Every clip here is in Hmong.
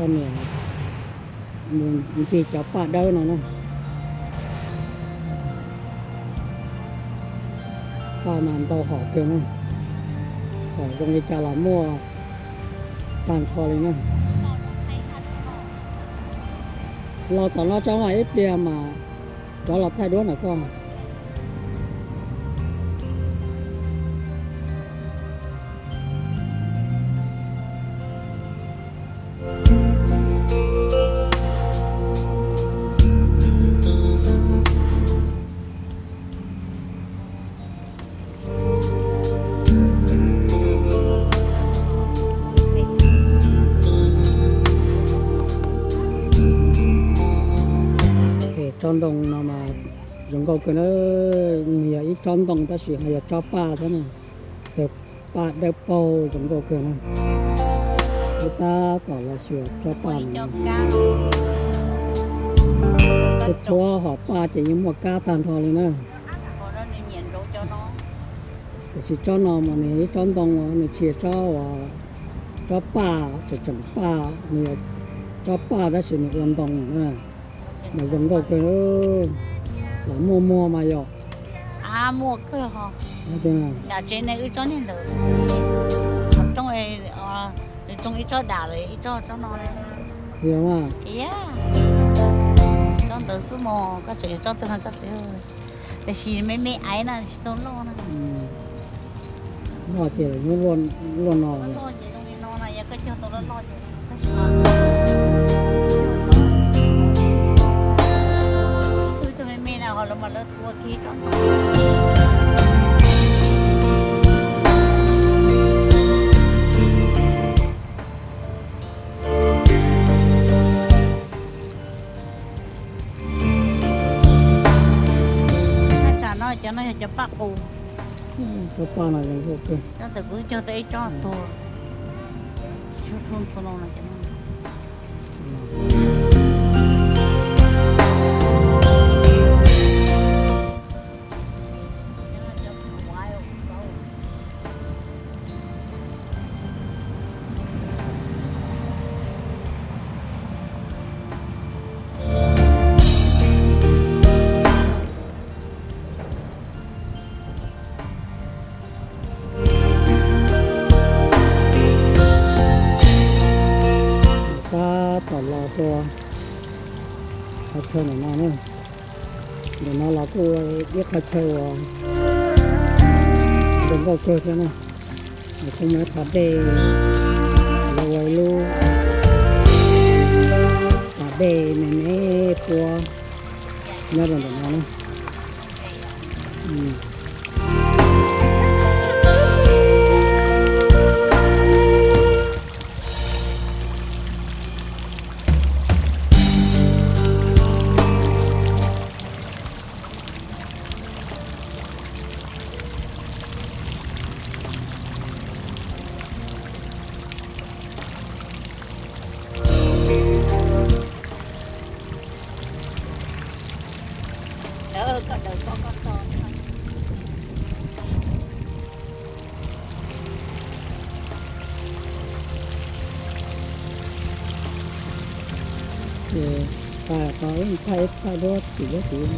Niam mus ncig cov paj dawb no na. Paj mas ntau hom kawg na. Hom zoo li cas los muaj tag nrho li na. Los tom no tso mas ib pliag mas rov los thaij duab ntawm koj. Tsob ntoo no mas zoo nkauj kawg na, nws yog ib tsob ntoo tab sis ho yog tsob paj thiab na. Tawg paj dawb paug zoo nkauj kawg na. Wb tab tom los xyuas tsob paj no. Txhua txhua hom paj ces yeej muaj kab tag nrho li na. Tiam sis tsob no mas nws ib tsob ntoo, nws tsis yog tsob, tsob paj tseem tseem paj, nws yog tsob paj tab sis nws ua ntoo na. Mas zoo nkauj kawg, los muaj muag mas yog. Muaj kawg ho. Nram tsev ne wb tsob niag ntawd, nws tsoo ib tsob dam lawm ib tsob tsob no. Tsob ntawd xwb mas koj tseem yog tsob twg no koj txiv. Tiam sis me me aiv na tsis tau loj na. Loj ces lawv muab luaj no. Loj ces zoo li no na, yog koj cog tau loj loj ces tab sis no ib tug me me na ho lawv mas lawv tua kiag tsob ntoo. Thaj tsam no cov no yog cov paj qus. Cov paj no zoo nkauj kawg. Tsob ntawd kuv cog tau ib tsob tuag. Tsob thoob txhua no no cov no. Tab tom los tua qhov chaw ntawm no na. Ntawm no los kuj ua ib qhov chaw uas zoo nkauj kawg thiab na. Nws kuj muaj ib qhov dej, lawv ua ib lub pas dej me me puab nyob rau ntawm no na. Thaij, thaij duab tim duab tid.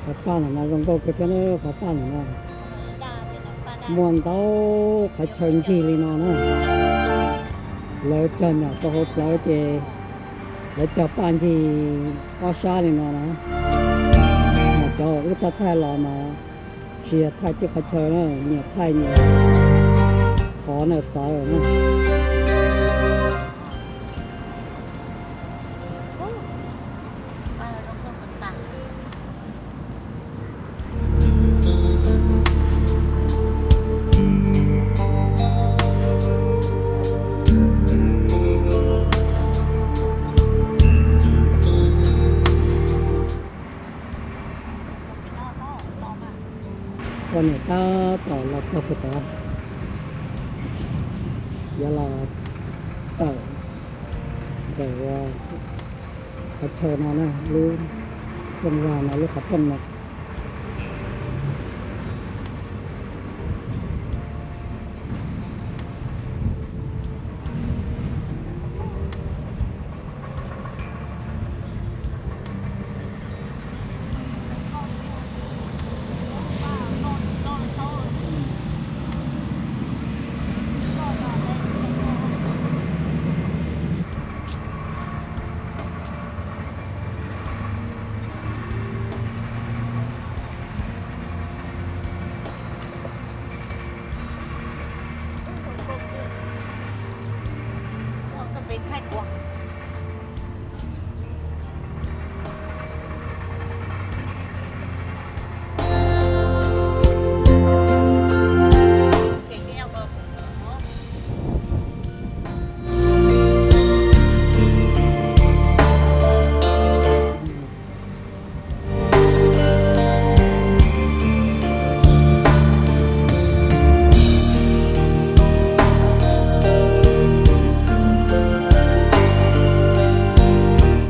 Qhov paj ntawm no zoo nkauj kawg thiab na, qhov paj ntawm no muaj ntau qhov chaw ncig li no na. Lawv cog nyob rau hauv plawv ces lawv cog paj ncig ob sab li no na. Mas cov wb thaij thaij los mas tsis yog thaij tib qhov chaw na, nyias thaij nyias qhov na txawv na. Poj niam tab tom los txog puag tod, yuav los tawm ntawm qhov chaw no na, lub rooj vag no, lub qhov rooj no.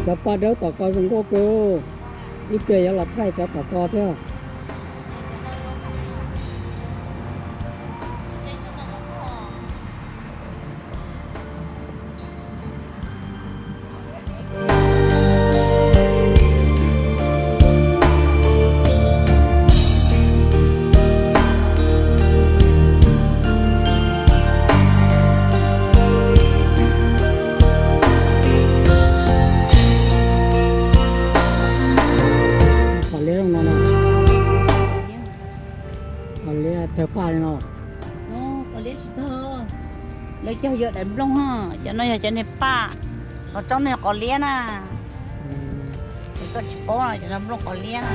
Cov paj dawb tom ko zoo nkauj kawg, ib pliag yuav los thaij cov tom ko thiab. Qos liab no, qos liab tawg paj li no. Qos liab tsis tawg, lawv cog yog daim nplooj, cov no yog cov niag paj, qhov tsob no yog qos liab na. Koj tsis paub, cov no nplooj qos liab na.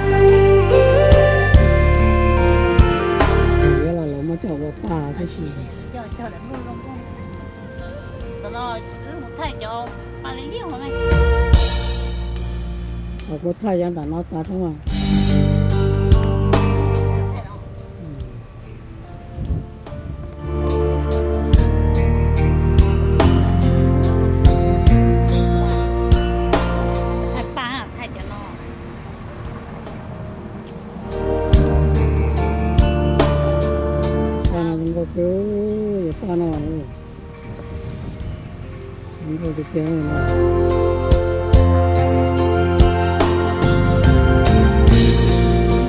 Liab los lawv muab coj ua paj tib si. Cog daim nplooj zoo nkauj. Tam no wb mus thaij cov paj liab liab os. Kuv thaij cov nram no tas tso mas. Thaij paj, thaij cov no. Paj no zoo nkauj kawg, paj no zoo nkauj tiag tiag.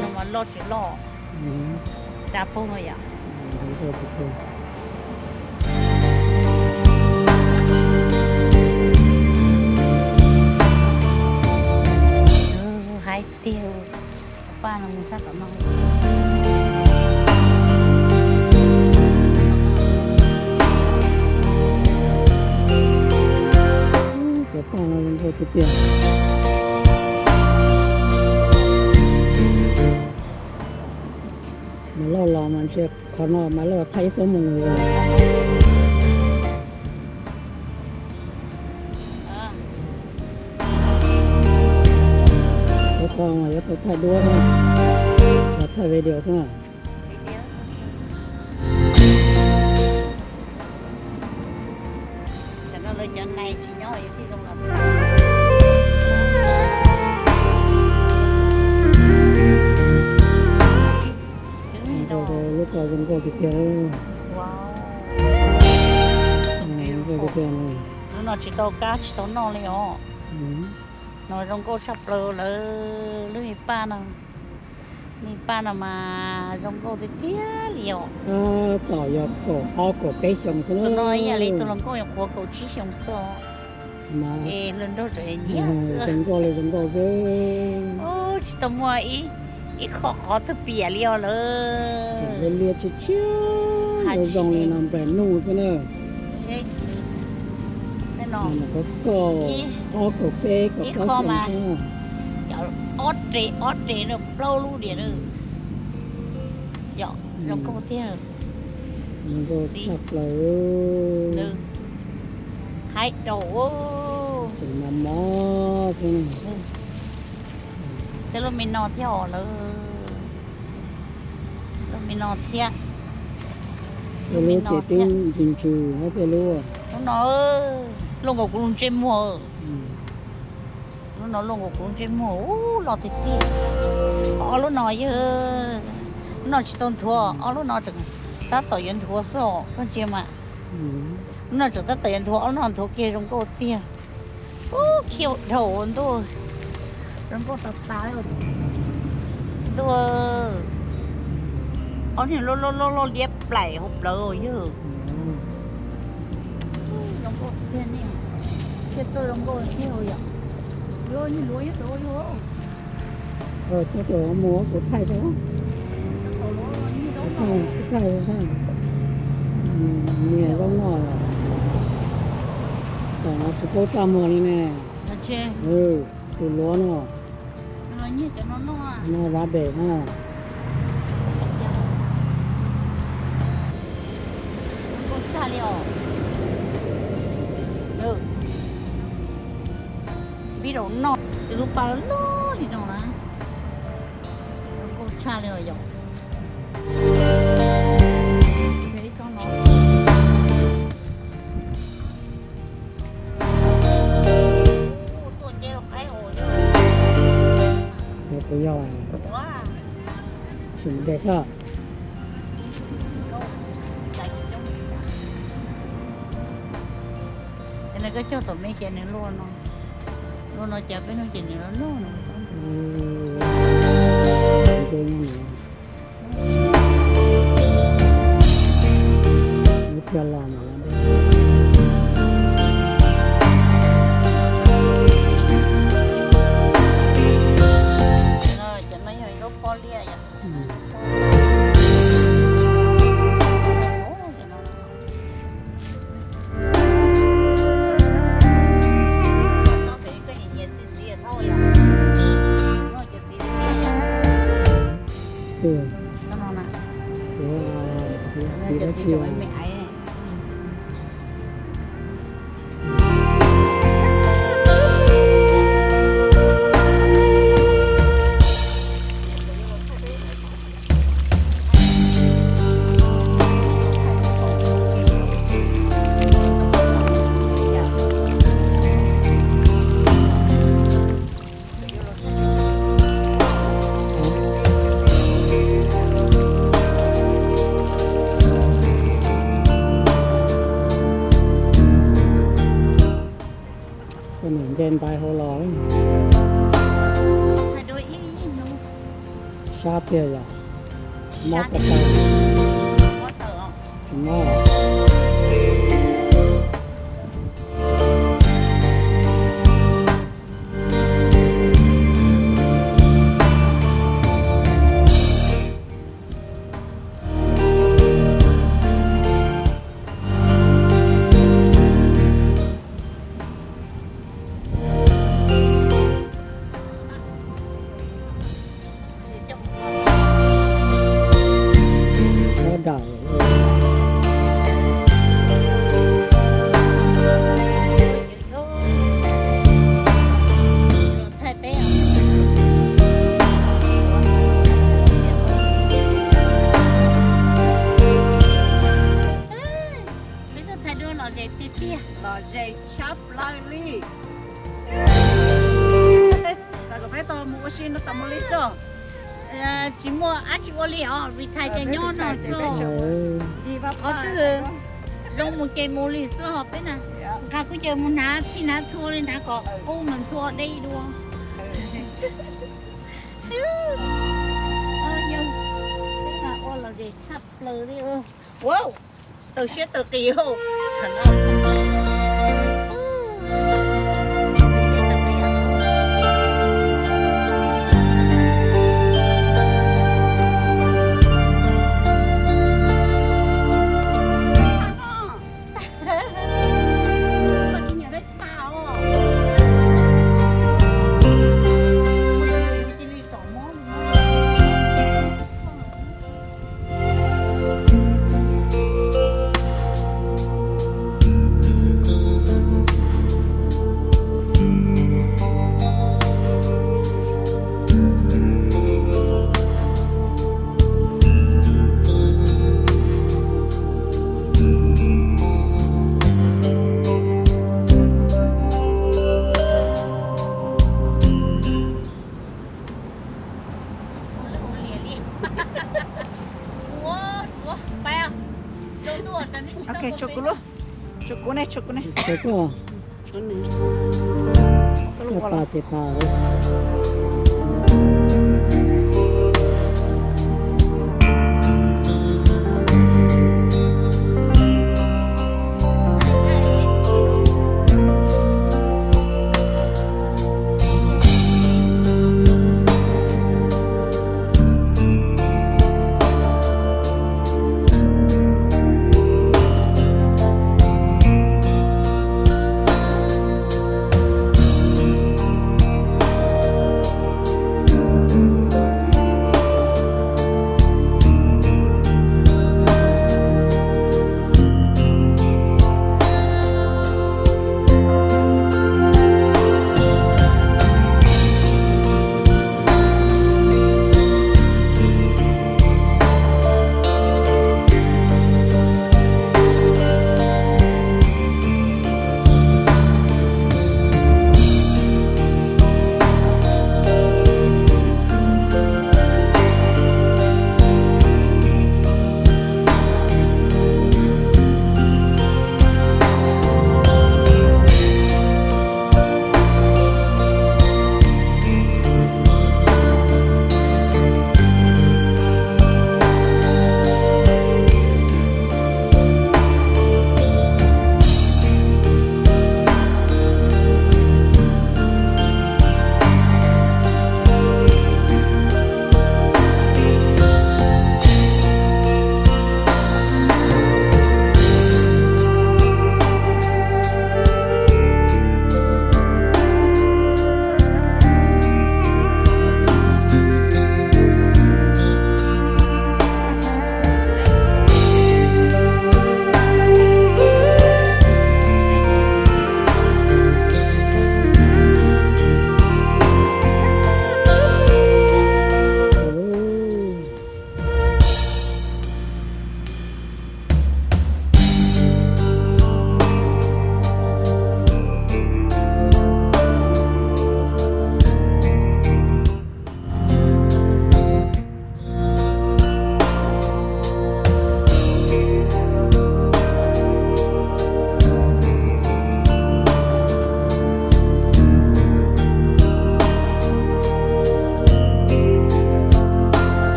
No mas loj tsis loj, da pug no yom. Zoo nkauj tiag tiag. Haib tiag, paj no mus sab tom no. Cov paj no zoo nkauj tiag tiag. Mas loj los mas ntshe qhov no mas loj thaij ib xuab moos li. Cov ko mas yuav tau thaij duab xwb, los thaij video xwb na. Cov no lawv cov nais tsis nyob, lub ko zoo nkauj tiag tiag. Zoo nkauj tiag tiag. Lub no tsis tau kab tsis tau noj li os. No zoo nkauj tshaj plaws lawv lub me paj no. Niag paj no mas zoo nkauj tiag tiag li os. Tab tom yog kaum ob kaum peb xyoo xwb na. Tus no ib yam li tus hluas nkauj nyuam qhuav kaum tsib xyoo xwb os. Es hluas nraug tseem nyiam zoo nkauj li zoo nkauj xwb. Tsis tau muaj ib qho qhov twg piam li os lawm. Liab tshiab tshiab zoo zoo li no nplas nuj xwb na. Kaum ob kaum peb kaum plaub xyoo xwb na. Ob res ob res na plaub lub diam na. Zoo nkauj tiag. Zoo nkauj tshaj plaws. Haib daus. Tseem mos mos xwb. Tej lub me no thiab os lawm. Lub me no thiab. Tej lub ces twb ntsws ntsws thiab tej lub. Lub no luaj nkaus kuv lub ntsej muag. Lub no luaj nkaus kuv lub ntsej muag, ub, loj tiag tiag. Ob lub no yog, lub no tsis tau nthuav, ob lub no tseem tab tom yuav nthuav xwb os koj ntsia mas. Lub no tseem tab tom yuav nthuav, ob lub no nthuav kiag zoo nkauj tiag. Ub, khiav dhau ntuj, zoo nkauj tas tas ntuj. Ob niag loj loj loj liab plaim hauv plawv yog. Zoo nkauj tiag ne, thiaj tuaj zoo nkauj thiab yom. Yog niag luav ib tug yog. Txhob mus, kuv thaij tso. Kuv thaij, kuv thaij tso. Niag zaub noj, tam no tsis paub txaj muag li ne. Tus luav no, no rabbit na. Nkauj tshaj li os. Vij rau noj tus lub pas loj li no na. Nkauj tshaj li os yom. Xyov puas yog, sim de soj. Ces nws koj cog tom me ces nws luaj no, luaj no ces peb hnub ces nws loj loj no. Lub pliag los mas. Cov no yog lub pob liaj yom. Txiv dab tsi? Koj niam nce ntais hauv los. Sab tiag yom. Mob tag tag. Tsis mob. Peb tuaj thaij duab lom zem tiag tiag, lom zem tshaj plaws li. Tam kom peb tau mus ua si no tam mus li xwb. Tsis muaj dab tsi ua li os, vim thaij ces nyob no xwb. Qhov twg zoo mus ces mus li xwb os peb na. Nqa kuj ces mus hnav txhij hnav txhua li, hnav kom qub mus txhua deb dua. Los ze tshaj plaws li. Wow, tawm siab tawm qis. Ok, tso kuv lub, tso kuv ne, tso kuv ne. Tso kuv. Tso kuv. Tso kuv.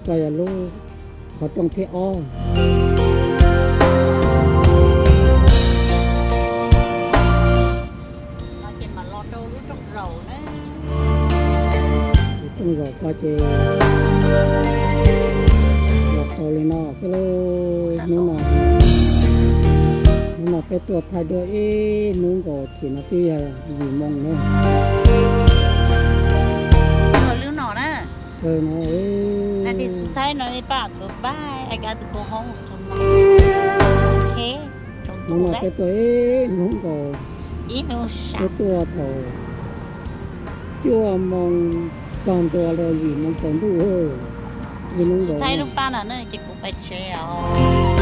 Koj yog lub qhov rooj thib ob. No ces mam los rau lub rooj zaum na. Lub rooj zaum koj ces los xaus li no xwb lauj. Hnub no, hnub no peb tuaj thaij dua ib hnub nkaus, chim no twb yog yim moo na. Lub no na. Kawg no. Hnub no peb tuaj ib hnub nkaus, peb tuaj thaum cuaj moo txog ntua rau yim moo tsaus ntuj, ib hnub nkaus. Thaij lub paj no na ces kuv pais tsev os.